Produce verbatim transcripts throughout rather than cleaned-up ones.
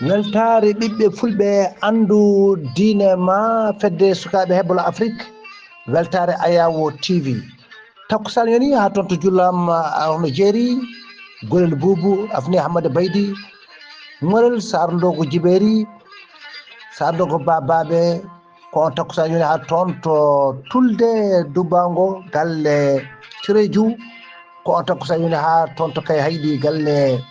Weltaare ɓiɓɓe fulɓe, anndu diine ma, fedde sukaaɓe heblo Afrik. Weltaare Ayawo T V. Takkusaan yoni haa toon to Jullam, ah, hono jeeri, Golel Buubu, Afni Hammada Baydi, Ŋorel, Saar Ndogo Jibeeri, Saar Ndogo Ba Baaɓe, ko on takkusaan yoni haa toon to Tulde Dubaango, galle Sireju, ko on takkusaan yoni haa toon to Kay Hayɗi, galle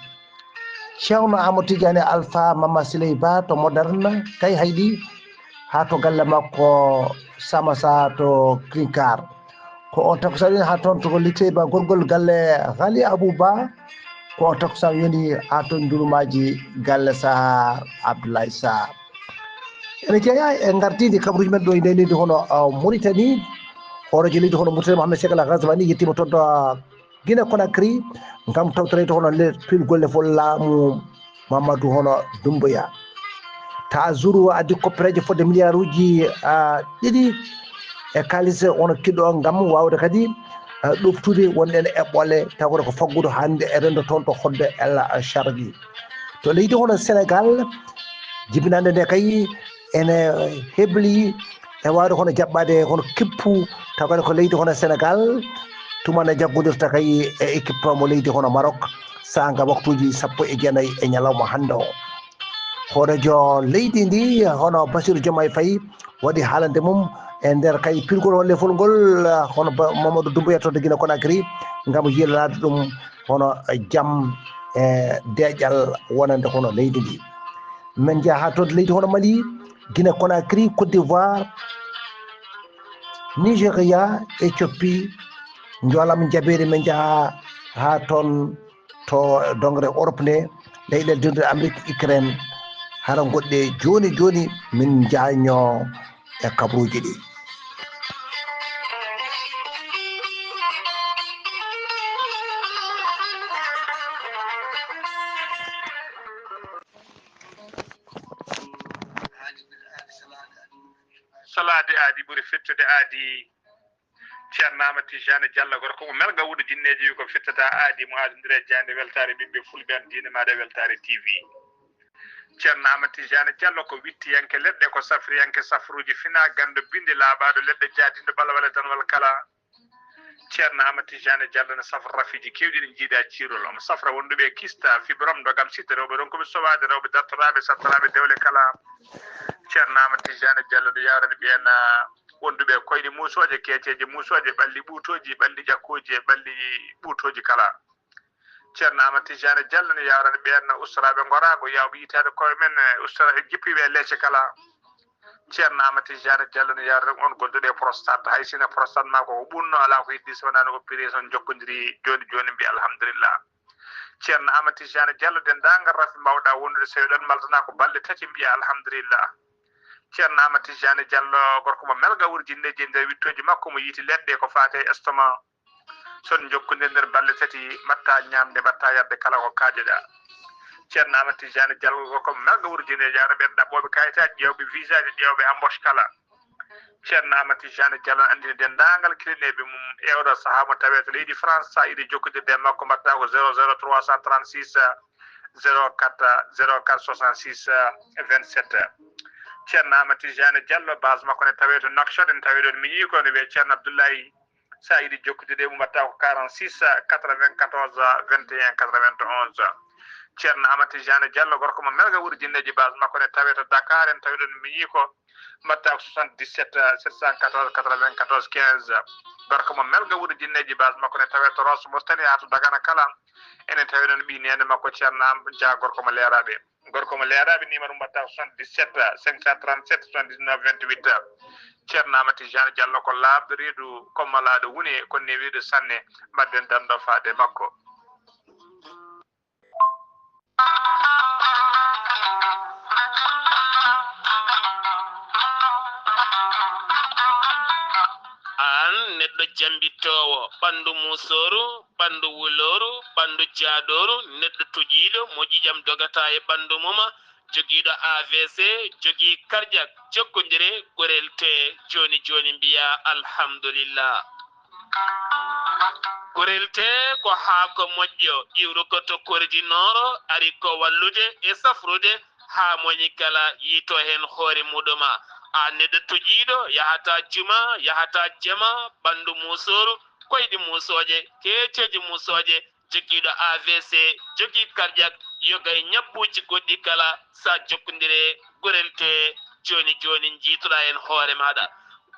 Ceerno Amadou Tidiane Alpha Mama Siley Ba to Moderne, Kay Hayɗi, haa to galle makko Samasa to Krinkar. Ko on takkusaan yoni haa toon to Litey Ba Gorgol galle Ghali Abou Ba. Ko on takkusaan yoni haa toon Ndurumaaji galle Saha Abdoulaye Sarr. Ene jeeya e ngardiidi kabaruuji men ɗo e nder leydi hono, ah, Mauritanie. Hooreejo leydi hono Mauritanie Mohamed Cheikh El Ghazouani yettiima toon to, ah, Guinée Conakry ngam tawtoreede hono le-, pil golle fof laamu Mamadou hono Doumbouya. Taazuru addi koppereeje fodde miliyaaruuji, ah, ɗiɗi e kaalis hono kiɗo ngam waawde kadi, ah, ɗoftude wonɗen e eɓɓoole tawde ko faggudu hannde e renndo toon to Hodde El Shargi. To leydi hono Sénégal, jibinaande nde kay ene hebli e waawde hono jaɓɓaade hono kippu, taw kadi ko leydi hono Sénégal, tuma nde jaggondirta kay e équipe mo leydi hono Maroc, saanga waktuuji sappo e jeenayi e ñalawma hannde o. Hooreejo leydi ndi hono Bassirou Diomaye Faye waɗi haalande mum e nder kay pilgol hollefol ngol, hono Ba-, Mamadou Doumbouya to Guinée Conakry, ngam yilanaade ɗum hono jam e deeƴal wonande hono leydi ndi. Men njaha haa to leydi hono Mali, Guinée Conakry, Côte d'Ivoire, Nigeria, Éthiopie, njoolam jabeeri men njaha haa toon to dongre Europe nde, leyɗeele denduɗe Amérique, Ukraine, hara goɗɗe jooni jooni min njaaño e kabaruuji ɗi. Salaade aadi ɓuri fettude aadi. Ceerno Amadou Tijani Diallo, gorko mo Melga wuɗo jinneeji, wi ko fittata aadi mo aadondire jaande weltaare ɓiɓɓe fulɓe an diine maaɗa weltaare T V. Ceerno Amadou Tijani Diallo ko wittiyanke leɗɗe, ko safriyanke safruuji fina ganndo binde laaɓaaɗo leɗɗe jaadinɗo ɓalwale danwal kala. Ceerno Amadou Tijani Diallo ne safra rafiiji keewɗi ɗi jiida ciirol. Omo safra wonduɓe e kista, fibrome, ndogam, sida, rewɓe ronkuɓe sowaade, rewɓe dartoraaɓe, sattoraaɓe dewle kala. Ceerno Amadou Tijani Diallo no yawrani ɓeen, ah, wonduɓe e koyɗe muusooje, keeceeje muusooje, ɓalli ɓuutooji, ɓalli ƴakkooji e ɓalli ɓuutooji kala. Ceerno Amadou Tijani Diallo no yawrani ɓeen ustoraaɓe ngoraagu, yawɓe yitaade koye men, eh, ustora-, jippiiɓe e leece kala. Ceerno Amadou Tijani Diallo no yawrani on gonduɗo e prostate. Hay sinno prostate ma ko o ɓunno, alaa ko heddi so wonaa no opération jokkondiri jooni jooni, mbiya alhamdulillah. Ceerno Amadou Tijani Diallo, denndaangal rafi mbawɗa wondude so ɗon maltana ko balɗe tati, mbiya alhamdulillah. Ceerno Amadou Tijani Diallo, gorko mo Melga wuuri jinneeji e nder wittooji makko, mo yiiti leɗɗe ko faate e estomac. So on jokkondir nder balɗe tati, mbaɗta ñaamde, mbaɗta yarde kala ko kaajeɗa. Ceerno Amadou Tijani Diallo, gorko mo Melga wuuri jinneeji, ara ɓeen ɗaɓɓooɓe kayitaaji, ƴeewɓe visaaji, ƴeewɓe embauche kala. Ceerno Amadou Tijani Diallo anndini denndaangal kilineeɓe mum e oɗo sahaa mo tawee to leydi France, so a yiɗi jokkondirde e makko, mbaɗta ko zéro zéro trois cent trente-six, zéro quatre, zéro quatre soixante-six, vingt-sept. Ceerno Amadou Tijani Diallo, base makko ne tawee to Nouakchott, ene tawee ɗoon miñi ko, ne wiyee Ceerno Abdoulaye. So a yiɗi jokkondirde e mum, mbaɗta ko quarante-six, quatre-vingt-quatorze, vingt et un, quatre-vingt-onze. Ceerno Amadou Tijani Diallo, gorko mo Melga wuuri jinneeji, base makko ne tawee to Dakar, ene tawee ɗoon miñi ko, mbaɗta ko soixante-dix-sept, sept cent quatorze, quatre-vingt-quatorze, quinze. Gorko mo Melga wuuri jinneeji, base makko ne tawee to Rosso Mauritanie haa to Dagana kala. Ene tawee noon ɓii neene makko Ceerno Am Dia, gorko mo Leeraaɓe. Gorko mo Leeraaɓe, numéro mum mbaɗta ko soixante-dix-sept, cinq cent trente-sept, soixante-dix-neuf, vingt-huit. Ceerno Amadou Tijani Diallo ko laaɓɗo reedu, ko malaaɗo wune, ko newiiɗo sanne. Mbaɗden danndo faade makko. Aan ne Neɗɗo jambittoowo ɓanndu muusooru, ɓanndu wulooru, ɓanndu jaadooru, neɗɗo toƴiiɗo mo ƴiiƴam dogataa e ɓanndu mum, jogiiɗo A V C, jogii karjak, jokkondire, gorel tee jooni jooni mbiyaa alhamdulillah. Gorel tee ko haako moƴƴo, iwru ko to Kori du Nord, ari ko wallude e safrude haa moñi kala yiito heen hoore muɗuma. Aan neɗɗo toƴiiɗo, yahataa juma, yahataa jama, ɓanndu muusooru, koyɗi muusooje, keeceeje muusooje, jogiiɗo A V C, jogii karjak, yoga e ñabbuuji goɗɗi kala, sa jokkondire gorel tee jooni jooni njiitoɗaa heen hoore maaɗa.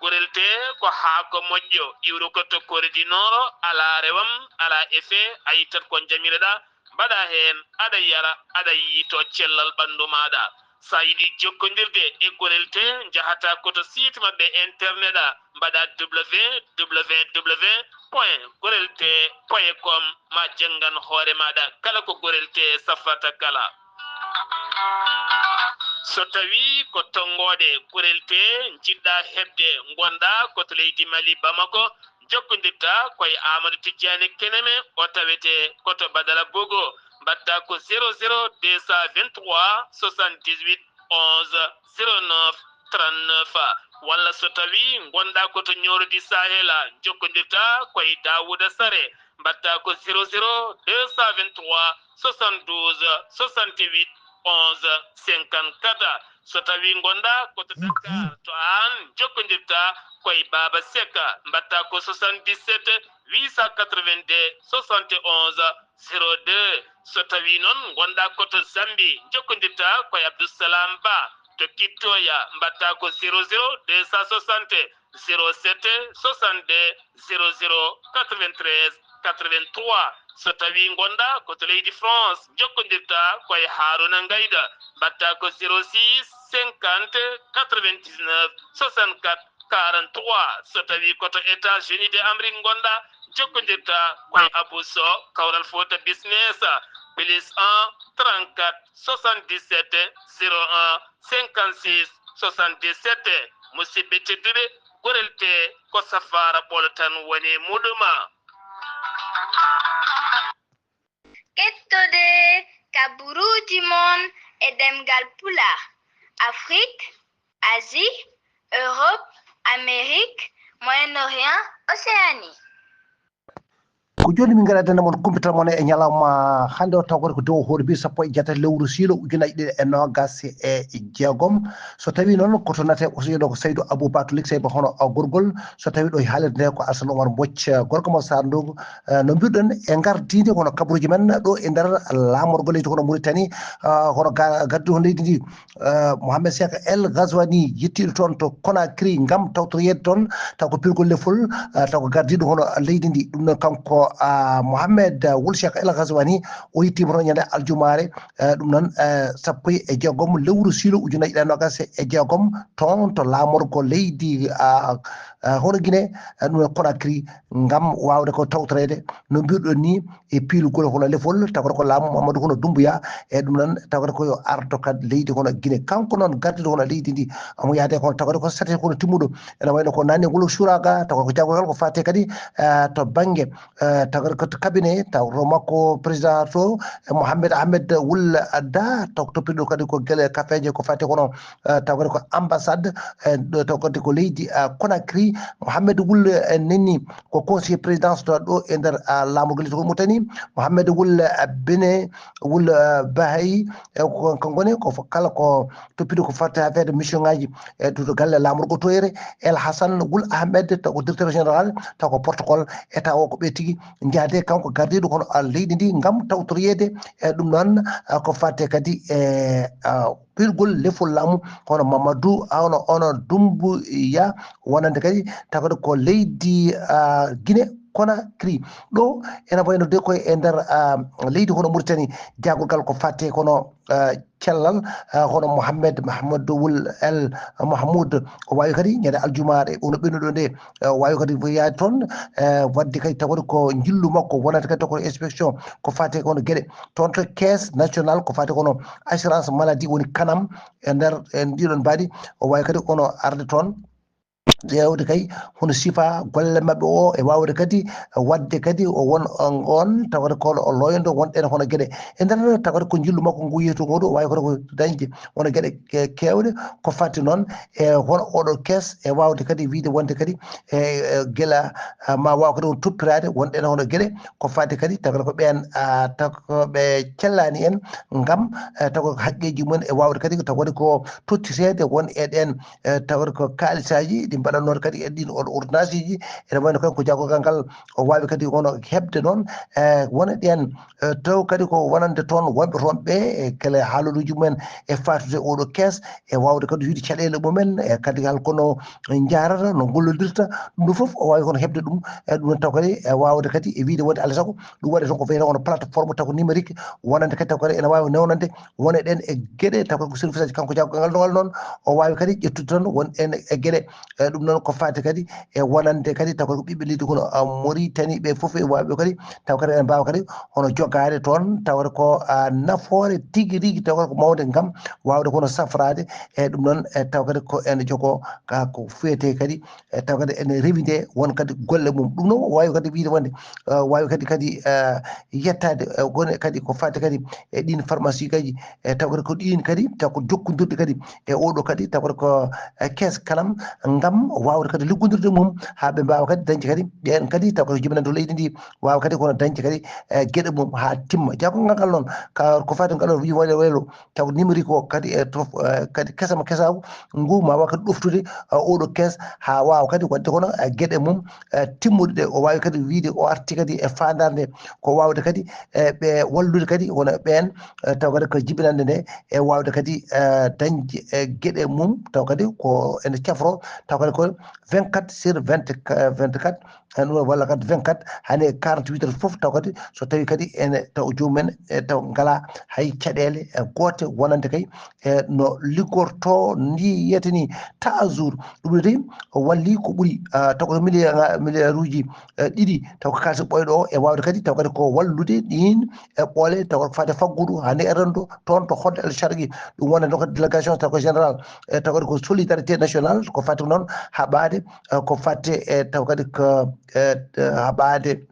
Gorel tee ko haako moƴƴo, iwru ko to Kori du Nord, alaa rewam, alaa effet, a ittat ko njamiroɗaa, mbaɗaa heen, aɗa yara, aɗa yiito cellal ɓanndu maaɗa. So a yiɗi jokkondirde e gorel tee, njahataa ko to site maɓɓe internet, mbaɗaa www point gorel tee point com, ma janngan hoore maaɗa kala ko gorel tee safrata kala. So tawii ko tonngooɗe gorel tee njiɗɗaa heɓde, ngonɗaa ko to leydi Mali, Bamako, jokkondirtaa ko e Amadou Tidiane Keneme, o tawetee ko to Badala Bogo, mbaɗtaa ko zéro zéro deux cent vingt-trois soixante-dix-huit onze zéro neuf trente-neuf, walla so tawii ngonɗaa ko to Ñooro di Sahel, jokkondirtaa ko e Daouda Sare, mbaɗtaa ko zéro zéro deux cent vingt-trois soixante-douze soixante-huit onze cinquante-quatre. So tawii ngonɗaa ko to Dakar, to aan jokkondirtaa ko e Baaba Seck, mbaɗtaa ko soixante-dix-sept huit cent quatre-vingt-deux soixante et onze zéro deux. So tawii noon ngonɗaa ko to Zambie, jokkondirtaa ko e Abdou Salam Ba to Kittoya, mbaɗtaa ko zéro zéro deux cent soixante zéro sept soixante-deux zéro zéro quatre-vingt-treize quatre-vingt-trois. So tawii ngonɗaa ko to leydi France, jokkondirtaa ko e Harouna Ngayda, mbaɗtaa ko zéro six cinquante quatre-vingt-dix-neuf soixante-quatre quarante-trois. So tawii ko to États-Unis de Amérique ngonɗaa, jokkondirtaa ko e Abou Sow, Kawral Fouta Business, plus un trente-quatre soixante-dix-sept zéro un cinquante-six soixante-dix-sept. Musidɓe tedduɓe, gorel tee ko safaara ɓolo tan woni muɗuma. Kettoɗe kaburuuji mon e ɗemngal Pulaar, Afrik, Asie, Europe, Amérique, Moyen-Orient, Océanie. Ko jooni min ngara dande mon kumpital mon e ñalawma hannde o, taw ko dewo hoore bi sappo e jeetati lewru siilo ujunaaji ɗiɗi e noogas e jeegom. So tawii noon ko to nate o soƴo ɗo ko Saydou Aboubacar Lik Seyba hono gorgol. So tawii ɗo e haalirde nde ko Alsan Omar Mbocc, gorko mo Sarr Ndogo. No mbiɗon e ngardiinde kono kabaruuji men ɗo e nder laamorgo leydi kono Mauritanie, kono gardiiɗo leydi ndi, Mohamed Cheikh El Ghazouani yettiiɗo toon to Conakry ngam tawtoreede toon, taw ko pirgol lefol, taw ko gardiiɗo hono leydi ndi. Ɗum noon kanko Mohamed Wul Cheikh El Ghazouani o yettiima toon ñande aljumaare, ɗum noon sappo e jeegom lewru siilo ujunaaji ɗiɗi e noogas e jeegom toon to laamorgo leydi hono Guinée, ɗum noon Conakry ngam waawde ko tawtoreede no mbiruɗon ni e piilugol hono lefol, tawata ko laamu Mamadou hono Doumbouya, e ɗum noon tawata ko yo ardo kadi leydi hono Guinée. Kanko noon gardiiɗo hono leydi ndi, omo yahde kono tawata ko sate hono timmuɗo, ene wayno ko nani ngol suura ga, tawa ko jaggal ko fate kadi to bannge tawata ko to cabinet, taw to makko président to Mohamed Ahmed Wul Da, taw toppitɗo kadi ko gele kafeeje ko fate kono taw kadi ko ambassade, ɗo taw kadi ko leydi Conakry. Mohamed Wul Nenni ko conseiller présidence to ɗo e nder laamorgo leydi ko Mauritanie. Mohamed Wul Bene Wul Bahay, kanko ne ko kala ko toppitɗo ko fate affaire de mission ngaji e to galle laamorgo toyre. El Hassan Wul Ahmed, taw ko directeur général, taw ko protocole, e taw ko ɓe tigi njaade kanko gardiiɗo kono leydi ndi ngam tawtoreede e ɗum noon ko fate kadi e pirgol lefol laamu hono Mamadou, hono, hono Doumbouya, wonande kadi taw kadi ko leydi Guinée Conakry. Ɗo ene wayno de koye e nder leydi hono Mauritanie, jaagorgal ko fate kono cellal hono Mohamed Mahamadou Wul El Mahmoud, o waawi kadi ñande aljumaare ono ɓennuɗo nde, o waawi kadi yaade toon, wadde kadi tawde ko njillu makko wonata kadi ko inspection ko fate kono geɗe toon to caisse nationale ko fate kono assurance maladie woni kanam e nder e ndiɗon mbaadi, o waawi kadi ono arde toon. ƴeewde kay hono sifa golle maɓɓe o, e waawde kadi waɗde kadi o won on, on tawata ko o looyndo wonɗen hono geɗe. E nder tawata ko njillu makko ngu yeetu ngu ɗo, waawi kono ko dañde wona geɗe ke-, keewɗe, ko fati noon e hono oɗo kees, e waawde kadi wiide wonde kadi e, e gila, ah, ma waaw kadi on toppiraade wonɗen hono geɗe, ko fati kadi tawata ko ɓeen, ah, taw ko ɓe cellaani en ngam, eh, taw ko haqqeeji mum e waawde kadi taw waɗi ko tottiteede won e ɗeen, eh, taw ko kaalisaaji ɗi mbaɗannooɗi kadi e ɗiin on ordonnanceeji. Ene wayno kadi ko jaggogal ngal o waawi kadi hono heɓde noon, eh, wona ɗeen, eh, taw kadi ko wonande toon wonɓe toon ɓe, e kala haaloluuji mumen e faatude oɗo kees, e waawde kadi yiide caɗeele mumen, e kadi hol kono njaarata, no ngollondirta, ɗum ɗo fof o waawi kono heɓde ɗum, e ɗum noon taw kadi e waawde kadi e wiide wonde alaa sago ɗum waɗe toon ko wiyetee kono plateforme taw ko numérique, wonande kadi taw kadi ene waawi newnande wone ɗeen e geɗe taw kadi ko service aji kanko jaggogal ngal noon, o waawi kadi ƴettude tan won ɗeen e geɗe. E ɗum noon ko faati kadi e wonande kadi taw kadi ko ɓiɓɓe leydi kono, ah, Mauritanie ɓe fof e waawɓe kadi taw kadi ene mbaawa kadi hono jogaade toon tawata ko, ah, nafoore tigi rigi taw kadi ko mawde ngam waawde kono safraade e ɗum noon e taw kadi ko ene jogoo ka ko fiyetee kadi e taw kadi ene rewinde won kadi golle mum. Ɗum noon o waawi kadi wiide wonde, eh, waawi kadi kadi, eh, yettaade, eh, gone kadi ko faati kadi e ɗiin pharmacie kaji, e taw kadi ko ɗiin kadi taw ko jokkondirde kadi e oɗo kadi taw kadi ko, eh, kees kalam ngam waawde kadi liggondirde mum haa ɓe mbaawa kadi dañde kadi ɓeen kadi taw kadi jibinande leydi ndi waawa kadi kono dañde kadi, eh, geɗe mum haa timma. Jaggongal ngal noon ka ko faati ngal o wii waylo waylo taw numérique o kadi e to, eh, kadi kesama kesaagu ngu ma waaw kadi ɗoftude, eh, oɗo kees haa waawa kadi waɗde kono, eh, geɗe mum, eh, timmuɗe ɗe o waawi kadi wiide o arti kadi e faandaare nde ko waawde kadi, eh, ɓe wallude kadi wona ɓeen, eh, taw kadi ko jibinande nde e waawde kadi, eh, dañde, eh, geɗe mum taw kadi ko ene cafro taw kadi ko vingt-quatre sur vingt, vingt-quatre, en ɗum walla kadi vingt-quatre hani e quarante-huit heures fof taw kadi so tawi kadi ene taw joomum en e taw ngala hay caɗeele e goote wonande kay e no liggorto ndi yiyete ni ta jour. Ɗum ne tawi o walli ko ɓuri, ah, taw ko milliard, milliard uji, eh, ɗiɗi taw ko kaalis ɓooyɗo o e waawde kadi taw kadi ko wallude ɗiin e ɓoole taw ko faade faggudu hani e rendo toon to Hodde El Sharqi. Ɗum wonande kadi délégation taw ko général e taw kadi ko solidarité nationale ko faati noon haɓaade, eh, ko fatte e taw kadi ko, eh, haɓaade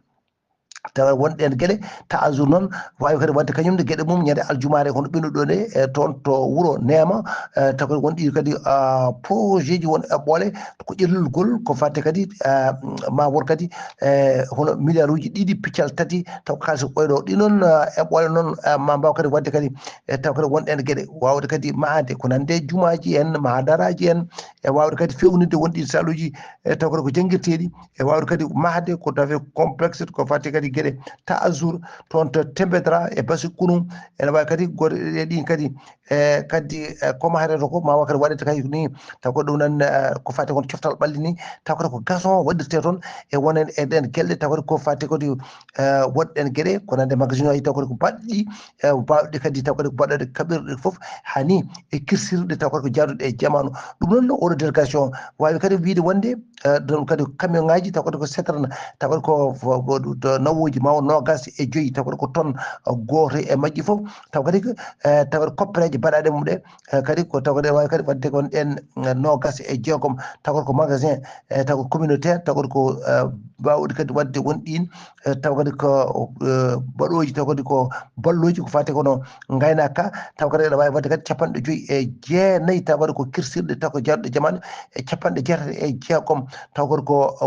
tawa won ɗeen geɗe ta jour noon waawi kadi waɗde kañum ne geɗe mum ñande aljumaare kono ɓennuɗo nde e toon to wuro Neema, eh, taw kadi won ɗi kadi, ah, projet ji won eɓɓoole ko ƴellugol ko fatte kadi, ah, ma won kadi, eh, hono milliard uji ɗiɗi piccal tati taw ko kaalis ɓooyɗo ɗi noon, ah, eɓɓoole noon, ah, ma mbaaw kadi waɗde kadi e taw kadi won ɗeen geɗe waawde kadi mahde ko nande jumaaji en mahadaraaji en e waawde kadi fewnitde won ɗi saluuji e taw kadi ko janngirteeɗi e waawde kadi mahde ko tawi complexe ko fati kadi geɗe ta jour toon to Tembedra e Basi Kunu ene waawi kadi goɗɗe ɗe ɗin kadi e kadi e ko mahreto ko ma wa kadi waɗete kadi ni taw ko ɗum nan e ko fati kon coftal ɓalli ni taw kadi ko gazon waɗirte toon e wonen e ɗen geɗe taw kadi ko fati kadi e woɗɗen geɗe ko nande magasin aji taw kadi ko baɗɗi e bawɗe kadi taw kadi ko baɗɗe kaɓirɗe fof hani e kirsirɗe taw kadi ko jaaduɗe e jamanu ɗum noon oɗo délégation wawi kadi wiide wonde ɗon kadi ko camion ngaji taw kadi ko setrana taw kadi ko nawoji mawo nogas e joyyi taw kadi ko tonne goto e majji fof taw kadi taw kadi koppereji mbaɗaɗe mum ɗe kadi ko taw kadi wawi kadi wadde kon ɗen nogas e jeegom taw kadi ko magasin taw kadi communautaire taw kadi ko bawɗi kadi wadde won ɗin taw kadi ko baɗoji taw kadi ko balloji ko fate kono gaynaka taw kadi aɗa wawi wadde kadi capanɗe joyyi e jeenayyi taw kadi ko kirsirɗe taw ko jarɗe jamanu e capanɗe jeetati e jeegom taw kadi ko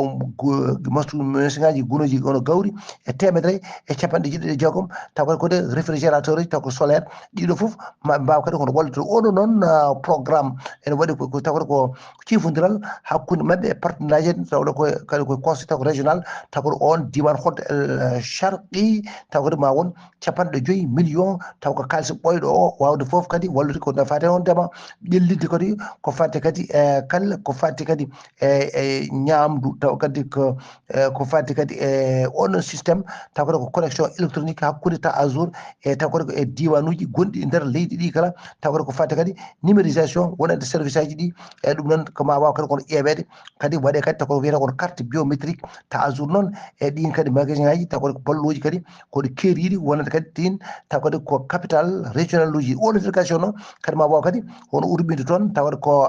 masu machine ngaji gunoji ono gawri e temedere e capanɗe jeeɗiɗi e jeegom taw kadi kode réfrigérateur uji taw ko solaire ɗiɗo fof maɓe mbawa kadi kono wallude oɗo noon programme ene waɗi ko taw kadi ko ciifodiral hakkude maɓɓe e partenaire aji tawɗo ko kadi ko conseil taw régional taw kadi on diwan hot el charqi taw kadi ma won capanɗe joyyi million taw ko kaalis ɓooyɗo o wawde fof kadi wallude ko fate on ndema ƴellidde kadi ko fate kadi e kala ko fate kadi e e ñamdu taw kadi ko e ko fate kadi e on système taw kadi ko connexion électronique hakkunde ta à jour e taw kadi ko e diiwanuuji gonɗi e nder leydi ɗi kala, taw kadi ko fati kadi numérisation wonande service aji ɗi. E ɗum noon ko ma waaw kadi kono ƴeeweede kadi waɗe kadi taw ko wiyata kono carte biométrique ta à jour noon e ɗin kadi magasin aji taw kadi ko balluuji kadi koɗi keeriiɗi wonande kadi tin taw kadi ko capital régional uji oɗo délégation noon kadi ma waaw kadi hono urɓinde toon taw kadi ko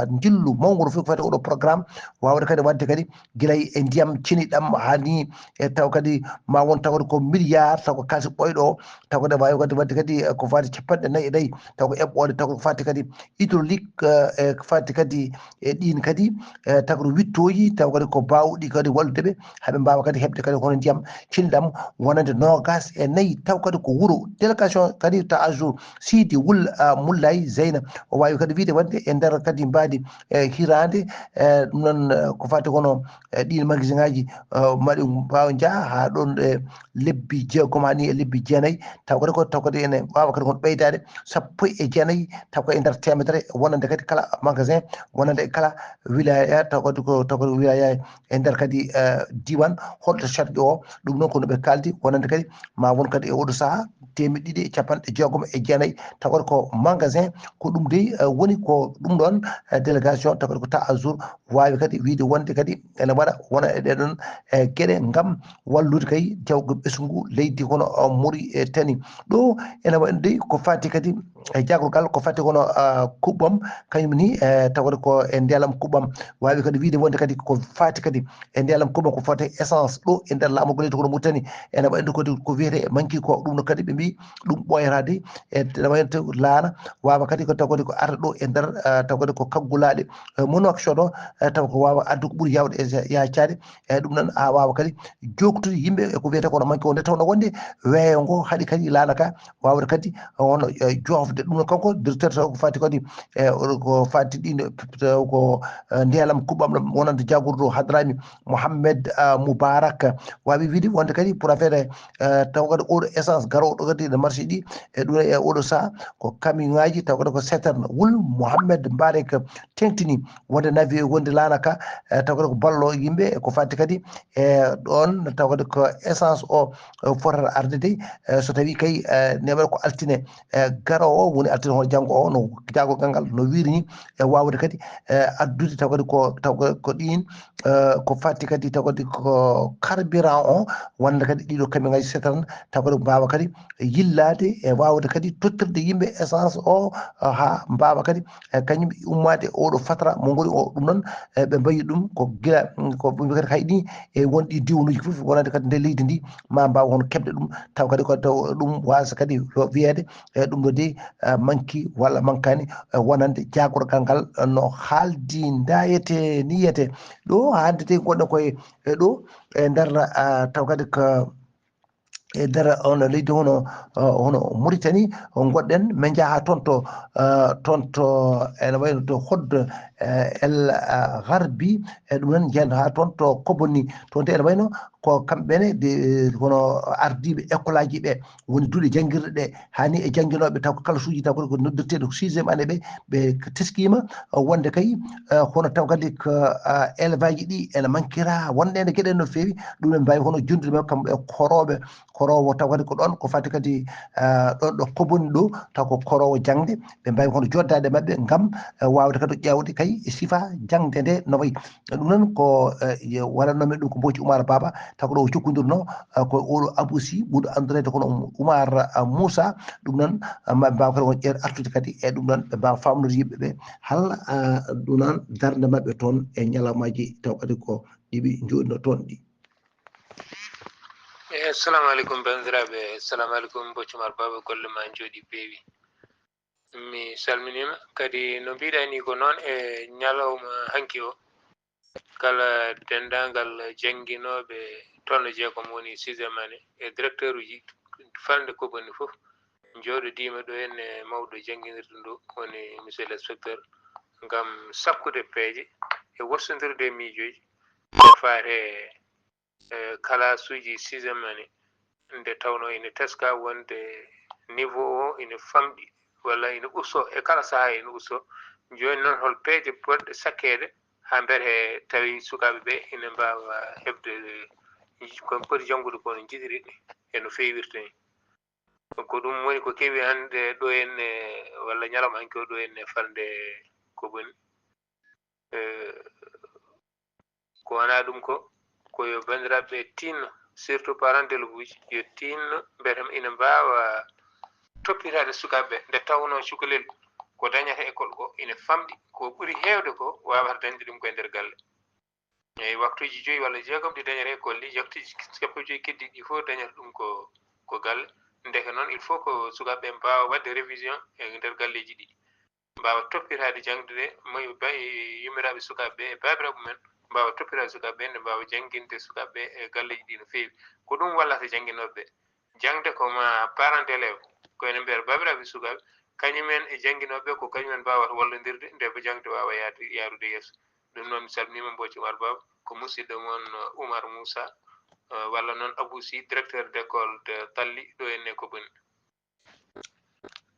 njillu mawngu no fof ko fati oɗo programme waawde kadi waɗde kadi gila e ndiyam ceniɗam haa ni e taw kadi ma won taw kadi ko milliard taw ko kaalisi ɓooyɗo taw kadi waawi kadi waɗde kadi ko fati capanɗe nayi e nayi taw ko eɓɓoode taw ko fati kadi hydraulique e ko fati kadi e ɗin kadi e taw kadi wittooji taw kadi ko baawɗi kadi wallude ɓe haa ɓe mbaawa kadi heɓde kadi hono ndiyam ceniɗam wonande noogas e nayi taw kadi ko wuro délégation kadi ta à jour Sidi Wul Mullay Zeyna o waawi kadi wiyde wonde e nder kadi mbaadi e hiraande e ɗum noon ko fati kono e ɗiin magasin aji maɗi mbaawa njaha haa ɗoon e lebbi jeegom haa ni e lebbi jeenayi taw kadi ko taw kadi ene waawa kadi kon ɓeydaade sappo e jeenayi taw ko e nder teemedere wonande kadi kala magasin wonande e kala wilaya taw kadi ko taw kadi wilaya e nder kadi diwan holto charge o ɗum noon ko no ɓe kaldi wonande kadi ma won kadi e oɗo saha temeɗɗe ɗiɗi e capanɗe jeegom e jeenayi taw kadi ko magasin ko ɗum dey woni ko ɗum ɗon délégation taw kadi ko ta à jour waawi kadi wiide wonde kadi ene waɗa wona e ɗeɗon e geɗe ngam wallude kay jawgo ɓesngu leydi kono muri e tani ɗo ene waɗi ko fati kadi e jagorgal ko fati kono kuɓɓam kañum ni e tawde ko e ndelam kuɓɓam waawi kadi wiide wonde kadi ko fati kadi e ndelam kuɓɓam ko fati essence ɗo e nder laamu leydi kono murtani ene waɗi kadi ko wiyete manki ko ɗum no kadi ɓe mbi ɗum ɓooyata de e ene waɗi laana wawa kadi ko taw kadi ko arta ɗo e nder taw kadi ko kaggulaɗe mono action ɗo taw ko wawa addu ko ɓuuri yawde e yacade eyyi ɗum noon ha wawa kadi joktude yimɓe e ko wiyete kono manque o nde tawno wonde weeyo ngo haaɗi kadi laana ka wawde kadi hono jofde ɗum noon kanko directeur taw ko fati kadi e ko fati ɗin ko ndelam kuɓɓam ɗam wonande jagorɗo hadrami Mohammed Moubarak wawi wiide wonde kadi pour affaire taw kadi oɗo essence garoɗo kadi no marché ɗi e ɗum e oɗo saha ko camion ngaji taw kadi ko citerne wul Mohammed Mbarek tengtini wonde nawi wonde laana ka e taw kadi ko ballo yimɓe e ko fati kadi e ɗon taw kadi ko essence o fotata arde de e so tawi kay e neɓal ko altine e garowo woni altine hono janngo o no jagorgal ngal no wirini e wawde kadi e addude taw kadi ko taw ko ɗin e ko fati kadi taw kadi ko carburant o wonde kadi ɗiɗo camion ngaji citerne taw kadi mbawa kadi yillade e wawde kadi tottirde yimɓe essence o ha mbawa kadi e kañum ummade oɗo fatra mo goni o ɗum noon e ɓe mbayi ɗum ko gila ko ɓe kadi hayɗi e wonɗi diwnuji fof wonande kadi nder leydi ndi ma mbaw hono keɓde ɗum taw kadi ko taw ɗum wasa kadi wiyede e ɗum ɗo de manki walla mankani e wonande jagorgal ngal no haaldi ndayete niyete ɗo hande de gonɗen koye e ɗo e nder taw kadi ko e nder on leydi hono hono Mauritanie goɗɗen min njaha toon to toon to ene wayno to hodde El Garbi e ɗum en jeyno ha toon to Koboni toon to ene wayno ko kamɓe ne hono ardiɓe école aji ɓe woni duuɗe janngirɗe ɗe hani e jannginoɓe taw ko kalasuuji taw kadi ko noddirteɗo sixième année ɓe ɓe teskima wonde kay hono taw kadi ko élevage ɗi ene mankira wonde ene geɗe no feewi ɗum en mbawi hono jondude mabɓe kamɓe e koroɓe korowo taw kadi ko ɗon ko fati kadi ɗon ɗo koboni ɗo taw ko korowo jangde ɓe mbawi hono joddade mabɓe ngam wawde kadi ƴewde kay e sifa jangde nde no wayi ɗum noon ko waɗannomi ɗum ko Mboci Oumar Baba taw ko ɗo o jokkodirno ko oɗo Abou Sy ɓurɗo andirede kono Oumar Moussa ɗum noon maɓe mbawa kadi won ƴeer artude kadi e ɗum noon ɓe mbawa famnude yimɓe ɓe hal ɗum noon darde maɓɓe toon e ñalawmaji taw kadi ko ɗiɓi joɗino toon ɗi eyi assalamu aleykum bandiraɓe assalamu aleykum Mboci Oumar Baba golle ma jooɗi peewi mi salminima kadi no mbiɗa ni ko noon e ñalawma hanki o kala denndaangal jannginooɓe tonne jeegom woni sixième année e directeur uji falnde koboni fof njooɗodiima ɗo henne mawɗo jannginirde ndu woni monsieur l' inspecteur ngam sakkude peeje e wostondirde e miijooji ko faate e kalaasuuji sixième année nde tawnoo ina teskaa wonde niveau o ina famɗi walla ina ustoo e kala sahaa ina ustoo jooni noon hol peeje potɗe sakkeede haa mbiyetee tawi sukaaɓe ɓee ina mbaawa heɓde ko en poti janngude ko no njiɗiri e no feewirta ni. Ko ɗum woni ko kewi hannde ɗo en e walla ñalawma hanki o ɗo en e falnde ko boni. Eh, ko wonaa ɗum ko, ko yo banndiraaɓe tinno, surtout parents d'élèves uji, yo tinno mbele ina mbaawa toppitaade sukaaɓe ɓe, nde tawnoo cukalel ko dañata école ko ina famɗi, ko ɓuri heewde ko waawata dañde ɗum ko e nder galle. Eyi, waktuuji joyi walla jeegom ɗi dañata école ɗi, waktuuji sappo e joyi keddiiɗi ɗi fof dañata ɗum ko, ko galle. Ndeke noon, il faut ko sukaaɓe ɓe mbaawa waɗde révision e nder galleeji ɗi, mbaawa toppitaade jaŋde, mo ba-, yummiraaɓe sukaaɓe ɓe e baabiraaɓe mumen, mbaawa toppitaade sukaaɓe ɓe, nde mbaawa jannginde sukaaɓe ɓe e galleeji ɗi no feewi. Ko ɗum wallata jannginooɓe ɓe. Jaŋde ko ma parent d'élève, ko enen mbiyata baabiraaɓe sukaaɓe, kañumen e jannginooɓe ɓe, ko kañumen mbaawata wallondirde nde ba jaŋde waawa yaade, yaarude yeeso. Ɗum noon, mi salminiima Mboc Umar Baaba, ko musidɗo mon, uh, Umar Moussa, uh, walla noon Abou Sy, directeur d'école de Tally, ɗo enne ko boni.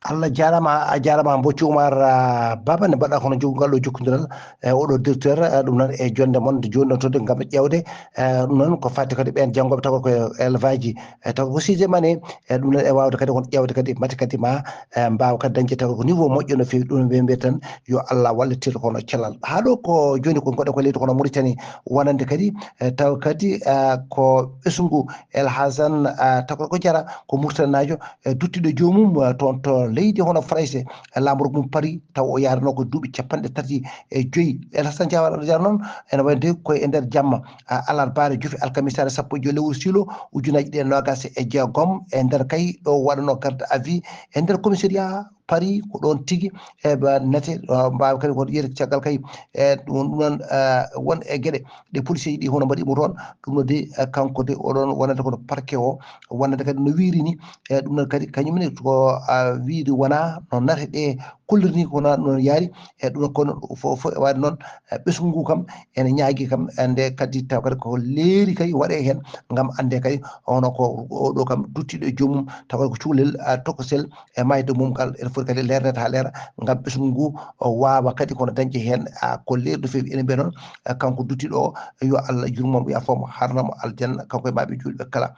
Allah jaaraama, a jaaraama Mboc Umar, uh, Baaba, nde mbaɗɗa kono jokku ngal ɗo jokkondiral, e oɗo directeur, uh, ɗum noon e jonnde mon nde jonndotoɗen ngam ƴeewde, uh, ɗum noon ko fati kadi ɓeen janngooɓe tawa ko élève aji, e tawa ko sixième année, e ɗum noon e waawde kadi kon ƴeewde kadi mate kadi ma, e, mbaawa kadi dañde tawa ko niveau moƴƴo no feewi, ɗum ɓe mbiyata tan yo Allah wallitir kono cellal. Haa ɗo ko jooni ko ngoɗe ko leydi kono Mauritanie wonande kadi, e, tawa kadi, e, ko ɓesngu El Hassan, e, tawa ko Jara, ko Mauritanie naajo, e, duttiɗo joomum, e, toon to leydi hono Farayse, e, laamorgo mum Paris, taw o yaarano ko duuɓi capanɗe tati e joyi. El Hassan Jara noon ene wayde ko e nder jamma, a, alarbaare jofi alkamisaare sappo e joyi lewru siilo ujunaaji ɗiɗi e noogaas e jeegom, e nder kay ɗo waɗano garde à vue e nder commissariat Paris, ko ɗoon tigi e ba nate, o, mbaawa kadi ko yiyete caggal kay, e ɗum, ɗum noon, e, won e geɗe ɗe policier ji ɗi hono mbaɗi mo toon, ɗum no de, e, kanko de oɗon wonande kono parquet o, wonande kadi no wiiri ni, e ɗum noon kadi kañum ne ko, a, wiide wonaa no nate ɗe kolliri ni ko noon, noon yaari, e ɗum noon kono fof, fof e waade noon, e ɓesngu ngu kam ene ñaagi kam, e nde kadi taw kadi ko leeri kay waɗe heen ngam annde kay hono ko oɗo kam duttiɗo e joomum taw kadi ko cukalel, a, tokosel e mayde mum ngal ene foti kadi leernede haa leera ngam ɓesngu ngu o waawa kadi kono dañde heen, a, ko leeri no feewi. Ene mbiya noon, a, kanko duttiɗo o, yo Allah yurmo mo, yaafo mo, harna mo aljanna, kanko e maaɓe juulɓe kala.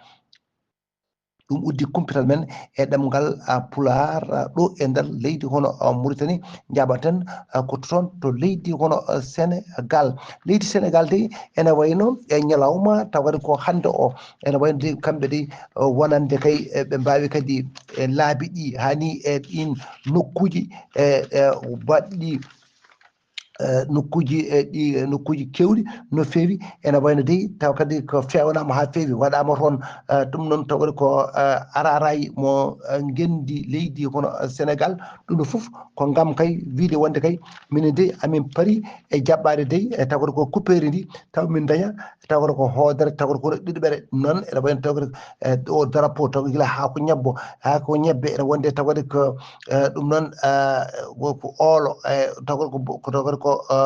Ɗum uddi kumpital men e ɗemngal, a, Pulaar, a, ɗo e nder leydi hono, a, Mauritanie. Njaaɓaten, a, ko toon to leydi hono, a, Sénégal. Leydi Sénégal dey ene wayno e ñalawma tawa kadi ko hannde o, ene wayno dey kamɓe dey, a, wonande kay, e, ɓe mbaawi kadi e laabi ɗi hani e ɗiin nokkuuji, e, e, baɗɗi, e, nokkuuji, e, ɗi, e, nokkuuji keewɗi no feewi. Ene wayno dey taw kadi ko feewnaama haa feewi, waɗaama toon, e, ɗum noon taw kadi ko, e, araaraay mo, e, ngenndi leydi kono, e, Sénégal. Ɗum ɗo fof ko ngam kay wiyde wonde kay minen dey amin pari e jaɓɓaade dey, e taw kadi ko kuppeeri ndi taw min daña, taw kadi ko hoodere, taw kadi ko ɗiɗɓere. Ɗum noon ene wayno taw kadi, e, o drapeau taw kadi gila haa ko ñebbo, haa ko ñebbe, ene wonde taw kadi ko, e, ɗum noon, e, ko, ko oolo, e, taw kadi ko bo-, ko taw kadi ko, e,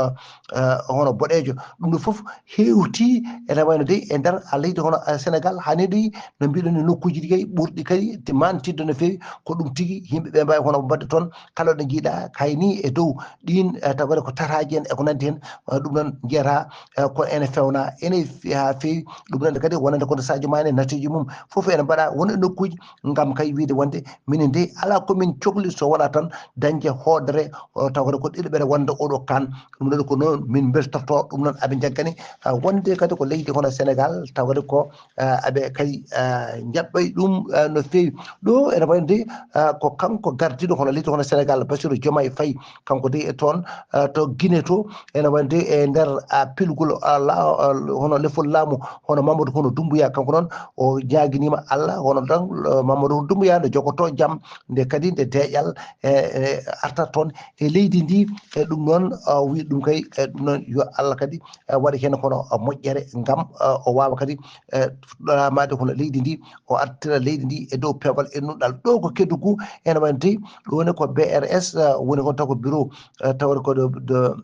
e, hono boɗeejo. Ɗum ɗo fof hewti ene wayno dey e nder a leydi hono, e, Sénégal, hani dey no mbiɗon ni nokkuuji ɗi kay ɓurɗi kadi te mantidde no feewi, ko ɗum tigi yimɓe ɓe mbaawi hono mbaɗde toon kala ɗo njiiɗa kay ni e dow ɗiin, e, taw kadi ko tataaji en e ko nanndi heen, e, ɗum noon njiyata, e, ko ene fewna, ene fi-, haa feewi. Ɗum noon kadi wonande kono Sadio Mané natteeji mum fof ene mbaɗa won e nokkuuji ngam kay wiyde wonde minen dey alaa ko min cokli so wonaa tan dañde hoodere, o, taw kadi ko ɗiɗɓere wonde oɗo kan. Ɗum noon ko noon min mbeltorto, ɗum noon aɓe njaggani, a, wonde kadi ko leydi hono Sénégal, taw kadi ko, a, aɓe kadi, a, njaɓɓay ɗum, a, no feewi. Ɗo ene wayno dey, a, ko kanko gardiiɗo hono leydi hono Sénégal, Bassirou Diomaye Faye, kanko dey e toon, a, to Guinée to, ene wayno dey e nder, a, pilgol, a, la-, a, hono lefol laamu, hono Mamadou hono Doumbouya, kanko noon o ñaaginiima Allah, hono tan, a, Mamadou Doumbouya nde jogoto jam, nde kadi nde deeƴal, e, e, arta toon e leydi ndi, e ɗum noon, a, wi ɗum kay, e ɗum noon yo Allah kadi, e, waɗa heen kono, a, moƴƴere ngam, a, o waawa kadi, e, fuɗɗoraamaade hono leydi ndi, o artira leydi ndi e dow peewal e nuɗɗal. Ɗo ko Kédougou, ene wayno dey, ɗo woni ko B R S, a, woni kon taw ko bureau, e, tawata ko ɗo, ɗo,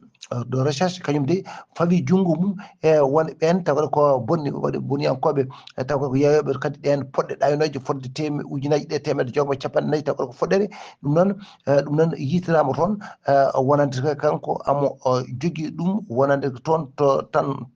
ɗo recherche, kañum dey fawi junngo mum e won ɓeen taw kadi ko bonni, waɗi boniyankooɓe, e taw kadi ko yeeyooɓe kadi ɗeen poɗɗe ɗaynooje fodde teme-, ujunaaji ɗiɗi e teemedde jeegom e capanɗe nayi, taw kadi ko foɗɗere. Ɗum noon, e, ɗum noon yiytiraama toon, e, wonande ka-, kanko amo, o jogii ɗum wonande toon to tan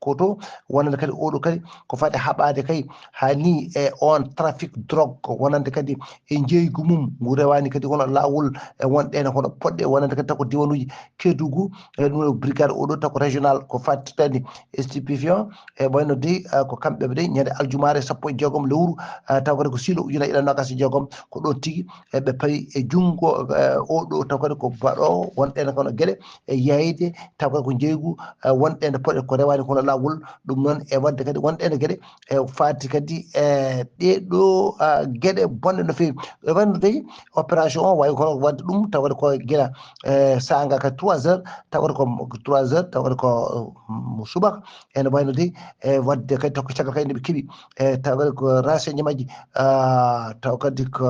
ko to. Wonande kadi oɗo kadi ko fati haɓade kay hani e on trafic drogue, wonande kadi e jeygu mum ngu rewani kadi hono lawol, e wonɗen hono poɗɗe, wonande kadi tako diwanuji Kedugu, e ɗum ɗo brigade oɗo tako régional ko fattitani stupéfiant. E wayno de ko kamɓe ɓe de ñande aljumare sappo e jeegom lewru, taw kadi ko silo ujuna e ɗiɗi nogas e jeegom, ko ɗon tigi eɓe pawi e junngo oɗo taw kadi ko baɗo wonɗen kono gueɗe e yeyde taw kadi ko jeygu wonɗen poɗe ko rewani kono lawol. Ɗum noon e wadde kadi wonɗen gueɗe e fati kadi e ɗeɗo gueɗe bonɗe no fewi. E wayno tawi opération o wawi kono wadde ɗum taw kadi ko gila e sanga kadi trois heures taw kadi ko trois heures taw kadi ko subaka. Ene wayno de e wadde kadi tokko caggal kadi ndeɓe keeɓi e taw kadi ko renseignement ji taw kadi ko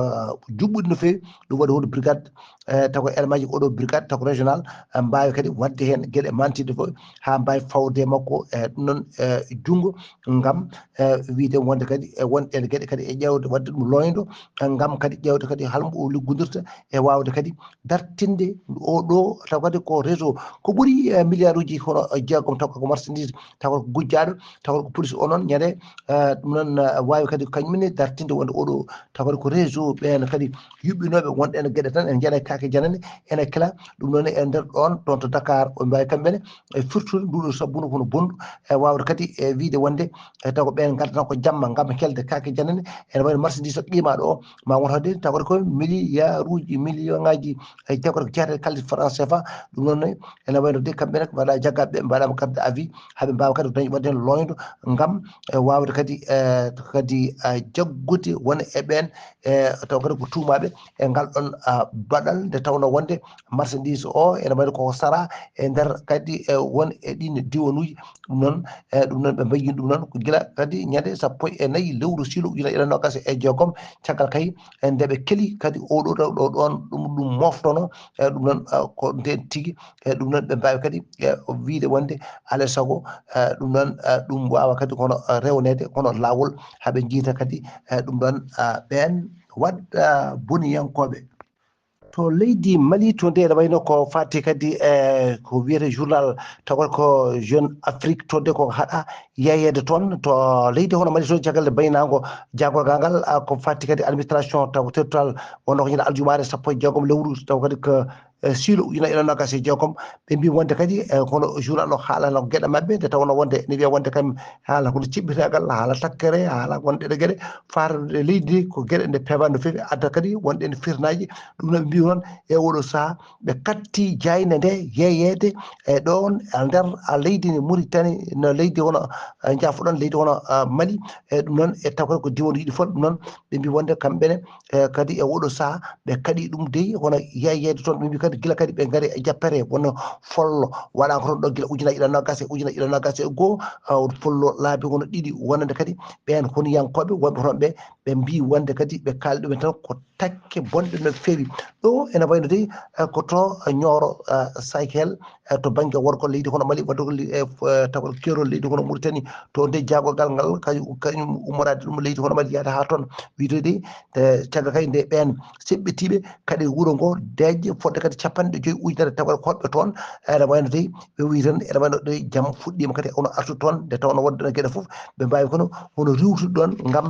juɓɓude no fewi. Ɗum waɗi hono brigade e taw ko elmaji oɗo brigade taw ko régional mbawi kadi wadde hen gueɗe mantide fof ha mbawi fawde makko e ɗum noon e junngo ngam e wiide wonde kadi e won ɗen gueɗe kadi e ƴewde wadde ɗum loydo ngam kadi ƴewde kadi halmo o liggodirta e wawde kadi dartinde oɗo taw kadi ko réseau ko ɓuuri e milliard uji hono jeegom taw ko marchandise taw ko gujjaɗo taw ko police o noon ñande ɗum noon wawi kadi kañumne dartinde wonde oɗo taw kadi ko réseau ɓen kadi yuɓɓinoɓe wonɗen gueɗe tan en jaɗa kake janane ene kala. Ɗum noon e nder ɗon ɗon to Dakar o mbawi kamɓene e firtude nduɗo sabbundu kono bondu e wawde kadi e wiide wonde e taw ko ɓen gaddanaa ko jamma ngam helde kake janane ene wayno marchandise o qimaɗo o ma won hade taw kadi ko milliard uji million ngaji e taw kadi ko jeeyata e kalde franc cfa. Ɗum noon ene wayno de kamɓene ko mbaɗa jaggaɓe ɓe mbaɗama carte à vie haɓe mbawa kadi dañi wadde hen loydo ngam e wawde kadi e kadi e jaggude wona e ɓen e taw kadi ko tuumaɓe e ngal ɗon baɗal nde tawno wonde marchandise o ene wayno koko sara e nder kadi e won e ɗin diwanuji. Ɗum noon e ɗum noon ɓe mbayyini ɗum noon ko gila kadi ñande sappo e nayi lewru silo ujuna e nogas e jeegom caggal kay e ndeɓe keli kadi oɗo ɗo ɗo ɗon ɗum ɗum moftono e ɗum noon ko nden tigi e ɗum noon ɓe mbawi kadi e wiide wonde alay sago e ɗum noon e ɗum wawa kadi kono rewnede kono lawol haɓe jiita kadi e ɗum ɗon ɓen wadda boniyankoɓe to leydi Mali to nde ene wayno ko fati kadi e ko wiyete journal taw kadi ko Jeune Afrique to nde ko haɗa yeyede toon to leydi hono Mali toon caggal nde baynago jagorgal ngal ko fati kadi administration taw territorial wonno ko ñande aljumare sappo e jeegom lewru taw kadi ko e silo ujuna e nogas e jeegom ɓe mbi wonde kadi e kono journal o haalano gueɗe mabɓe nde tawno wonde ne wiya wonde kam haala kono ciɓɓitagal haala takkere haala wonɗe ɗe gueɗe fataɗe leydi ko gueɗe nde peewa no fewi adda kadi wonɗe ne firnaji. Ɗum noon ɓe mbi noon e oɗo saaha ɓe katti jayde nde yeeyede e ɗon e nder leydi ndi Mauritanie no leydi hono jafoɗon leydi hono Mali e ɗum noon e taw kadi ko diwon yiɗi fof ɗum noon ɓe mbi wonde kamɓene e kadi e oɗo saaha ɓe kaɗi ɗum dey hono yeeyede toon ɓe mbi kadi gila kadi ɓe gaari e jappere wonno follo waɗa ko toon ɗo gila ujuna ɗiɗi nogas e ujuna ɗiɗi nogas e goho follo laabi hono ɗiɗi wonande kadi ɓen honiyankoɓe wonɓe toon ɓe ɓe mbi wonde kadi ɓe kaali ɗumen tan ko takke bonɗe no fewi. Ɗo ene wayno dey ko to Nioro Sahel to banggue worgo leydi hono Mali wadde ko taw keerol leydi hono Mauritanie to nde jagorgal ngal kañum kañum ummorade ɗum leydi hono Mali yaade ha toon wiide dey caggal kay nde ɓen seɓɓitiɓe kadi wuuro ngo deƴƴe fodde kadi capanɗe joyyi ujunere taw kadi ko hoɓɓe toon ene wayno dey ɓe wi tan ene wayno dey jam fuɗɗima kadi ono artu toon nde tawno wonde no gueɗe foof ɓe mbawi kono hono riwtude ɗon gam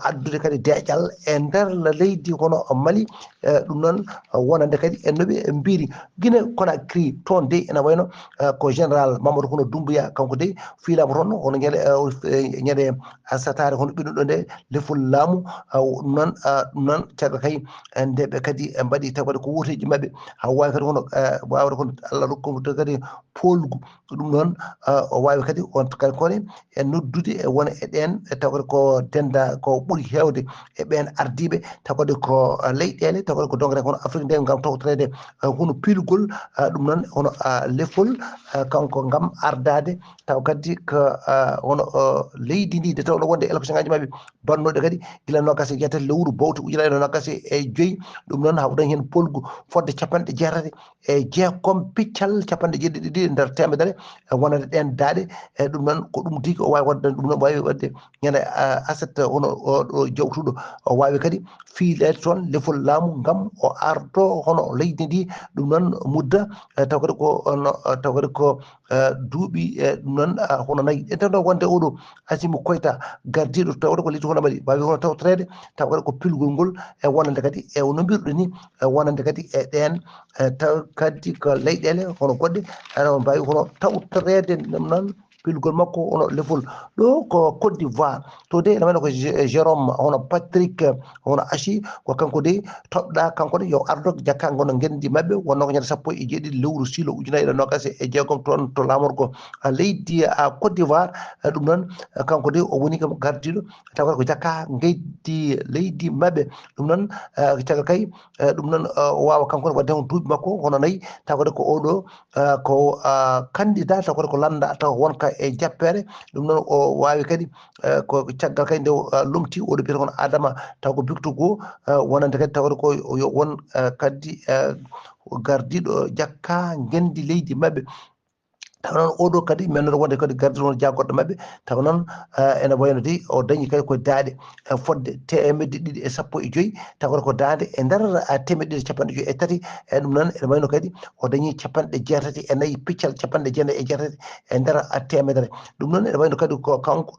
addude kadi deƴƴal e nder leydi hono Mali. Ɗum noon wonande kadi e noɓe mbiri Guinée Conakry toon dey ene wayno ko général Mamadou Kono Doumbouya kanko dey fiilama toon hono ñande ñande satare hono ɓennuɗo nde lefol laamu ɗum noon ɗum noon cagga kay nde ɓe kadi mbaɗi taw kadi ko woteji mabɓe ha wawi kadi hono wawata kono Allah rokkumo kadi polgu ɗum noon o wawi kadi on kadi kone e noddude e wona e ɗen e taw kadi ko denda ko ɓuuri hewde e ɓen ardiɓe taw kadi ko leyɗele taw kadi ko dongre kono Afrique nde gam tawtorede hono pilgol ɗum noon hono lefol kanko gam ardade taw kadi ko hono leydi ndi nde tawno wonde élection ngaji mabɓe bannoɗe kadi gila nogas e jeetati lewru bowte ujunere nogas e joyyi ɗum noon hawɗen hen polgu fodde capanɗe jeetati e jeegom piccal capanɗe jeeɗiɗi e nder temedere e wonande ɗen daaɗe e ɗum noon ko ɗum tigi o wawi wadde ɗum noon wawi wadde ñande aset hono oɗo jawtuɗo o wawi kadi fiilede toon lefol laamu gam o ardo hono leydi ndi ɗum noon mudda taw kadi ko taw kadi ko duuɓi ɗum noon hono nayi. En tawno wonde oɗo Asimi Koyta gardiiɗo tawde ko leydi hono Mali, waawi hono tawtoreede taw kadi ko pilgol ngol e wonande kadi e no mbirɗo ni e wonande kadi e ɗeen taw kadi ko leyɗeele hono goɗɗe aɗa mbaawi hono tawtoreede ɗum noon pilgol makko hono lefol ɗo ko Côte d'Ivoire. To de ene wayno ko Jérôme hono Patrick hono Ashi ko kanko de toɗɗa kanko de yo ardo jakka ngono ngenndi maɓɓe wonno ko ñande sappo e jeeɗiɗi lewru silo ujunaaji ɗiɗi e noogas e jeegom toon to laamorgo leydi Côte d'Ivoire. Ɗum noon kanko de o woni kam gardiiɗo taw ko jakka ngeydi leydi maɓɓe. Ɗum noon caggal kay ɗum noon o waawa kanko ne waɗde hon duuɓi makko hono nayi taw kadi ko oɗo ko candidat taw kadi ko lannda taw wonka e jappeere. Ɗum noon o waawi kadi ko caggal kadi nde lomti oɗo biyata kono Adama taw ko biktu goo wonande kadi taw kadi ko yo won kadi gardiiɗo jakka ngenndi leydi maɓɓe. Taw noon oɗo kadi men noon wonde kadi gardiiɗo won jagorɗo maɓɓe taw noon ene wayno de o dañi kadi ko daaɗe fodde teemedde ɗiɗi e sappo e joyi taw kadi ko daande e nder teemedde ɗiɗi capanɗe joyi e tati. E ɗum noon ene wayno kadi o dañi capanɗe jeetati e nayi piccal capanɗe jeenayi e jeetati e nder teemedere. Ɗum noon ene wayno kadi ko kanko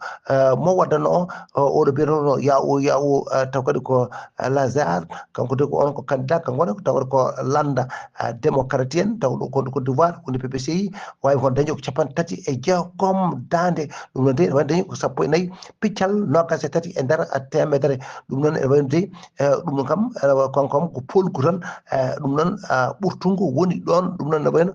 mo waddano oɗo biyeteno yawo yawo taw kadi ko Lazare kanko de ko on ko candidat kanko ne taw kadi ko lannda démocratique en taw ɗo Côte d'Ivoire woni P P C I waawi hon dañde ko capanɗe tati e jeegom daande. Ɗum noon de ene wawi dañde ko sappo e nayi piccal noogas e tati e nder teemedere. Ɗum noon ene wayno de ɗum kam kanko kam ko polgu tan. Ɗum noon ɓurtungu woni ɗoon ɗum noon ene wayno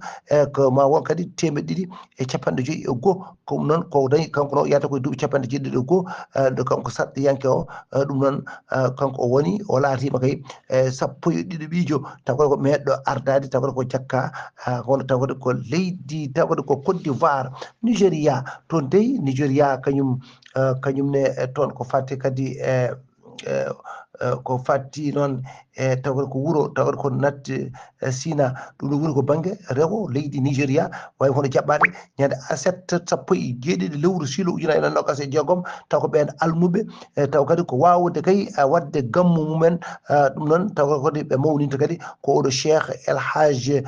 ko ma won kadi teemedde ɗiɗi e capanɗe joyi e goo ko ɗum noon ko dañi kanko no yahata koye duuɓi capanɗe jeeɗiɗi e goo. Nde kanko sarɗiyanke o ɗum noon kanko o woni o laatiima kay sappo e ɗiɗo ɓiijo taw kadi ko meeɗɗo ardaade taw kadi ko jakka kono taw kadi ko leydi taw kadi ko Côte d'Ivoire. Nigeria toon dey Nigeria kañum kañum ne toon ko fati kadi e ko fatti noon e taw kadi ko wuro taw kadi ko natti sina. Ɗum ɗo woni ko bannge rewo leydi Nigeria wawi hono jaɓɓaade ñande aset sappo e jeeɗiɗi lewru silo ujunaaji e noogas e jeegom taw ko ɓeen almuɓe e taw kadi ko waawde kay waɗde gammu mumen. Ɗum noon taw kadi ɓe mawninte kadi ko oɗo cheikh el haj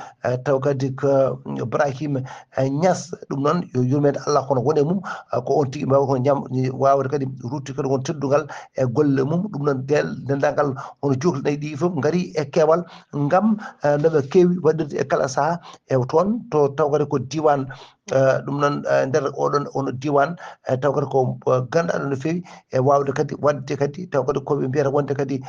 taw kadi ko Ibrahim Niass. Ɗum noon yo yurmeende Allah kono wone mum ko on tigi mbawi kono ñam waawde kadi rutti kadi won teddungal e golle mum. Ɗum noon del denndangal hono jokli nayi ɗi fof ngari e keewal ngam no ɓe keewi waɗirde e kala saha e toon to taw kadi ko diwan ɗum noon nder oɗon ono diwan taw kadi ko gandaɗo no feewi e wawde kadi wadde kadi taw kadi koɓe mbiyata wonde kadi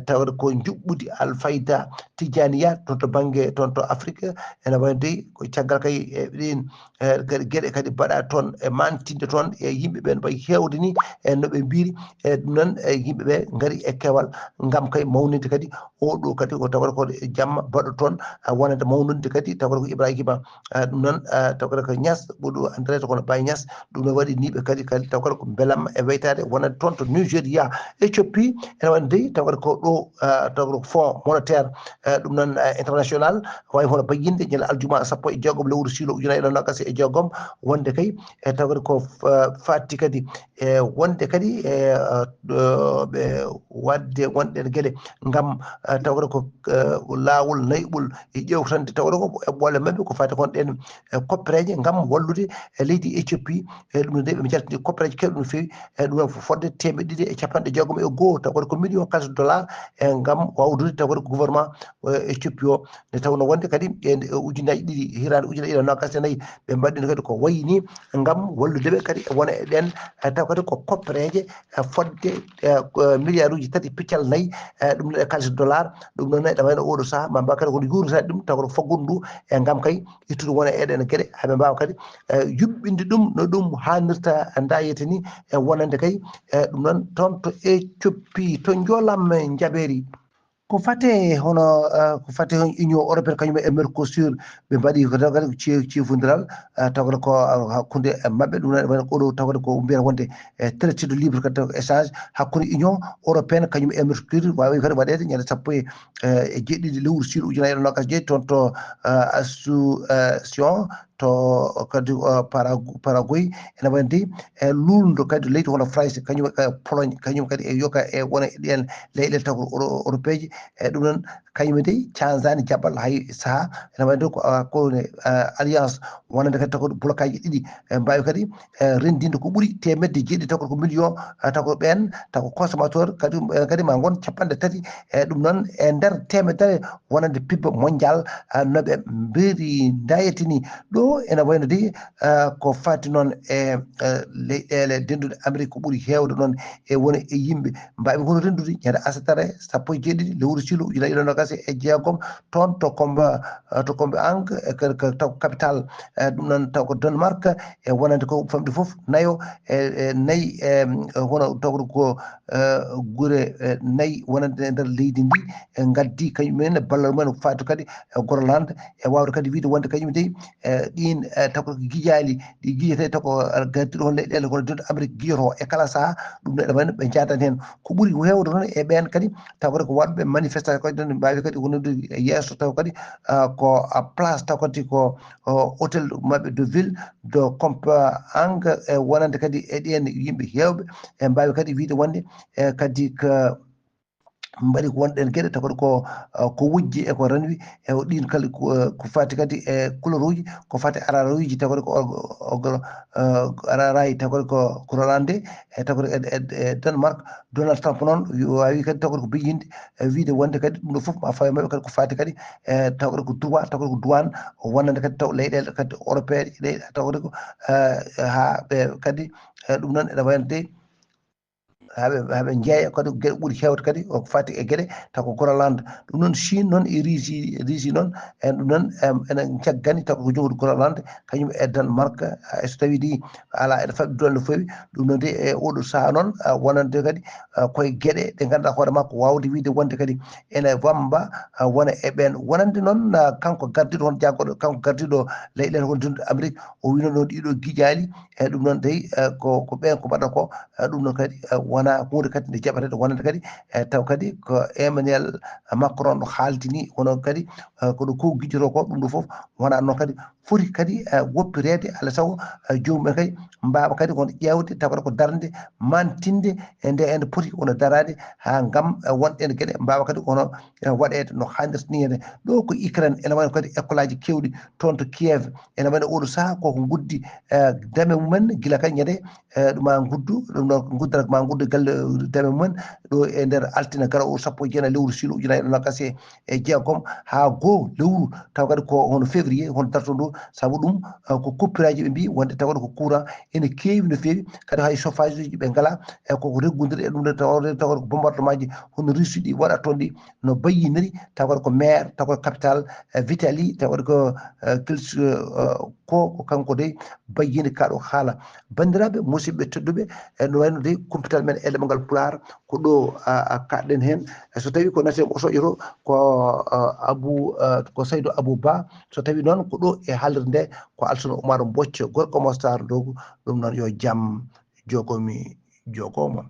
taw kadi ko juɓɓudi alfayda tijaniya toon to bangge toon to Afrique. Ene wayde ko caggal kay e ɗin e geɗe kadi mbaɗa toon e mantinde toon e yimɓe ɓen mbayi hewde ni e no ɓe mbiri e ɗum noon e yimɓe ɓe ngari e kewal ngam kay mawninde kadi oɗo kadi ko tawata ko jamma baɗɗo toon wonande mawninde kadi tawata ko Ibrahima. Ɗum noon tawata ko Niass ɓuɗo andirede kono Baye Niass. Ɗum noon waɗi niɓe kadi kadi tawata ko belamma e weytade wonande toon to Nigeria. Éthiopie ene waɗi dey tawata ko ɗo tawata ko fonds monétaire ɗum noon international wawi hono bayyinde ñande aljuma sappo e jeegom lewru silo ujunaaji ɗiɗi e noogas e jeegom wonde kay e tawata ko fatti kadi e wonde kadi e ɓe wadde wonɗen geɗe ngam tawata ko laawol nayɓol e ƴewtande tawata ko e ɓoole maɓɓe ko fati kon ɗen e koppereje ngam wallude e leydi Éthiopie. E ɗum nde ɓe jaltini koppereje kewɗe no feewi e ɗum noon fodde temeɗɗe ɗiɗi e capanɗe jeegom e goho tawata ko million kalis dollar e ngam wawdude tawata ko gouvernement Éthiopie o. Nde tawno wonde kadi e ujunnaji ɗiɗi hirande ujunnaji ɗiɗi e nogas e nayi ɓe mbaɗɗino kadi ko wayni ngam wallude ɓe kadi wona e ɗen taw kadi ko koppereje fodde milliard uji tati piccal nayi. Ɗum noon e kalis dollar ɗum noon eɗa wayno oɗo saha ma mbaw kadi kono yurnitade ɗum taw kono faggudu ndu e ngam kay ittude wona e ɗen gueɗe haɓe mbawa kadi yuɓɓinde ɗum no ɗum hannirta dayete ni e wonande kay ɗum noon toon to Éthiopie to jolam jaɓeeri. Ko fate hono ko fate hon Union Européenne kañum e Mercosur ɓe mbaɗi ko dewgal ciifodiral tawde ko hakkunde maɓɓe ɗum noon wayno oɗo tawde ko mbiyata wonde e traité de libre kadi taw échange hakkunde Union Européenne kañum e Mercosur wawi kadi waɗede ñande sappo e jeeɗiɗi lewru silo ujunnaji e nogas jeeyi toon to Assuncion to kadi Paraguay, ene wayde e luulndo kadi leydi hono France, kañum e Pologne, kañum kadi e yoga e wona e ɗiyan leyɗe taw ko europeeje. E ɗum noon, kañum e dey canzaani jaɓɓal hay saha. Ene wayde ko ko alliance wonande kadi taw ko blokaji ɗiɗi, e mbaawi kadi rendinde ko ɓuri teemedde jeeɗiɗi taw ko million, taw ko ɓeen taw ko consommateur kadi, ɓeen kadi ma ngon capanɗe tati e ɗum noon e nder teemedere wonande pib mondial, no ɓe mbiri ndayetini ɗo. Ene wayno de ko fati noon e leyɗeele denduɗe Amérique ko ɓuri heewde noon e wona e yimɓe mbaawi kono rendude ñande asetare sappo e jeeɗiɗi lewru silu ujunaaji ɗiɗi nogas e jeegom, toon to Komba, to Komba Ang, e taw capital, ɗum noon taw ko Denmark, e wonande ko famɗi fof nayo e nayi e hono tawde ko gure nayi wonande e nder leydi ndi, e ngaddi kañum en ballal mumen fati kadi e Groenland, e wawde kadi wiide wonde kañum dey e ɗin e taw ko gijaali ɗi gijete taw ko gardiɗo hon leyɗele kono dewɗo Amérique gijoto e kala saha. Ɗum ne ɗamen ɓe jaadani hen ko ɓuri hewde noon e ɓen kadi taw ko waɗɓe manifestation kadi ne mbawi kadi wonude yeeso taw kadi ko place taw kadi ko hôtel maɓɓe de ville de Kompa Ang, e wonande kadi e ɗiyen yimɓe hewɓe e mbawi kadi wiide wonde e kadi ko mbaɗi ko wonɗen geɗe taw kadi ko ko wujji e ko renwi e ɗin kala ko fati kadi e couleur uji ko fati ararayi taw kadi ko araray taw kadi ko Groenland e taw kadi e Denmark. Donald Trump noon wawi kadi taw kadi ko bejinde e wiide wonde kadi ɗum ɗo fof ma fawe maɓɓe kadi ko fati kadi e taw kadi ko droit taw kadi ko douane wonande kadi taw leyɗele kadi européen ɗe taw kadi ko ha ɓe kadi ɗum noon ene wayande haɓe haɓe jeeya kadi geɗe ɓuri hewde kadi ko fati e geɗe taw ko Groenland. Ɗum noon Chine noon e Russie Russie noon en ɗum noon ene jaggani taw ko jowdi Groenland kañum e Denmark. E so tawi di ala ene faɓi doole no fewi ɗum noon de e oɗo saha noon wonande kadi koye geɗe ɗe ganduɗa hoore makko wawde wiide wonde kadi ene wamba wona e ɓen wonande noon kanko gardiɗo hon jaggoɗo kanko gardiɗo leyɗele hon dunde Amérique o wino noon ɗiɗo giƴali e ɗum noon dey ko ko ɓen ko mbaɗa ko ɗum noon kadi wona hunde kadi nde jaɓatede wonande kadi e taw kadi ko Emmanuel Macron no haaltini wono kadi koɗo ko gijoto ko ɗum ɗo fof wona noon kadi foti kadi woppireede alaa sago joomum en kadi mbaawa kadi kono ƴeewde taw kadi ko darnde mantinde e nde ende poti wono daraade haa ngam wonɗen geɗe mbaawa kadi kono waɗeede no haanirta ni ene ɗo ko Ukraine ene wayno kadi école aji kewɗi toon to Kiev ene wayno oɗo saha koko guddi dame mumen gila kadi ñande ɗuma guddu ɗum ɗo guddata ma guddu galle dame mumen ɗo e nder altine garowo sappo e jeenayi lewru silu ujunaaji ɗiɗi nogas e jeegom haa goo lewru taw kadi ko hono février hono darto ndu sabu ɗum ko coupuraji ɓe mbi wonde taw kadi ko courant ene keewi no feewi kadi hay chauffage uji ɓe ngala e koko reggudir e ɗum ɗo taw taw ko bombardement ji hono Russie ɗi waɗa toon ɗi no bayyiniri taw kadi ko maire taw kadi capital Vitali taw kadi ko Kils ko ko kanko dey bayyini kaɗo haala. Banndiraaɓe musidɓe tedduɓe e no wayno dey kumpital men e ɗemngal pulaar ko ɗo kaɗɗen heen. So tawi ko naten o soƴoto ko Abu ko Saydu Abu Ba so tawi noon ko ɗo e haalirde nde ko Alsuna Umar Mbocco gorko mo Star Ndogu. Ɗum noon yo jam jogomi jogomo.